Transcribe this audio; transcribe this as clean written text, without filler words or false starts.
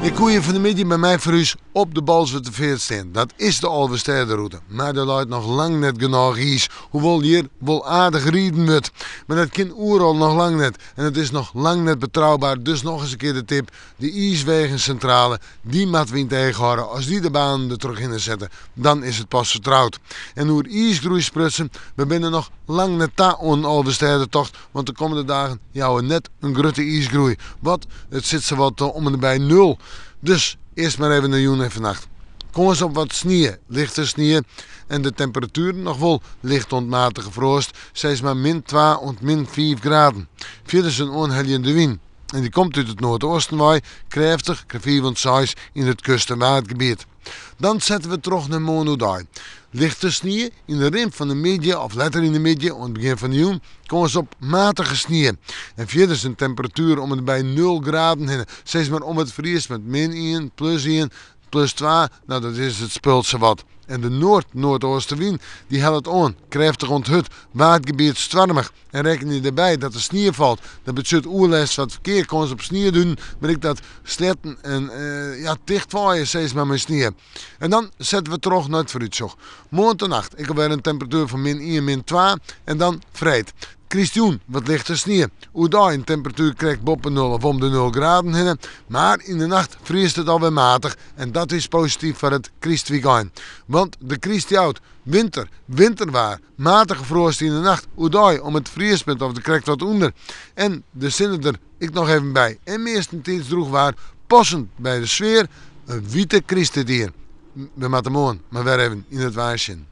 Ik koe hjir fan 'e middei by my foar hús op de Bolswerterfeart stean. Dat is de Alvestêderûte. Mar der leit noch lang net genôch iis, hoewol hjir wol aardich riden wurdt. Mar dat kin oeral noch lang net en it is noch lang net betrouber. Dus noch ris in kear de tip, de iiswegensintrale, dy moatte we yn it each hâlde. As dy de banen der trochhinne sette, dan is it pas fertroud. En oer iisgroei sprutsen, we binne noch lang net ta oan in Alvestêdetocht, want de kommende dagen jouwe net in grutte iisgroei. Wat, it sit sawat om en by nul. Dus earst mar even nei jûn en fannacht. Kâns op wat snie, lichte snie en de temperatueren noch wol licht oant matige froast, sis mar min twa oant min fiif graden. Fierders in oanheljende wyn en dy komt út it noardeasten wei, krêftich, krêft fiif oant seis yn it kust- en waadgebiet. Dan sette we troch nei moarn oerdei. Lichte snie yn de rin fan de middei of letter yn de middei oant begjin fan de jûn. Kâns op matige snie. En fierders in temperatuer om en by nul graden hinne. Sis mar om it friespunt. Min ien, plus ien, plus twa, no dat is it spul sawat. En de noard-noardeastewyn dy hellet oan, krêftich oant hurd, waadgebiet stoarmich. En rekkenje derby dat der snie falt. Dat betsjut oerlêst foar it ferkear, kâns op sniedunen, mar ek dat sleatten en ja, tichtwaaie sis mar mei snie. En dan sette we troch nei it foarútsjoch. Moarntenacht ek alwer in temperatuer fan min ien, min twa en dan freed. Krystjûn wat lichte snie. Oerdei in temperatuer krekt boppe nul of om de nul graden hinne, mar yn de nacht friest it alwer matich en dat is posityf foar it krystwykein. Want de kryst jout winter, winterwaar, matige froast yn de nacht, oerdei om it friespunt of der krekt wat ûnder. En de sinne der ek noch even by en meastentiids drûch waar, passend by de sfear, in wiete kryst dit jier. We moatte moarn mar wer even yn it waar sjen.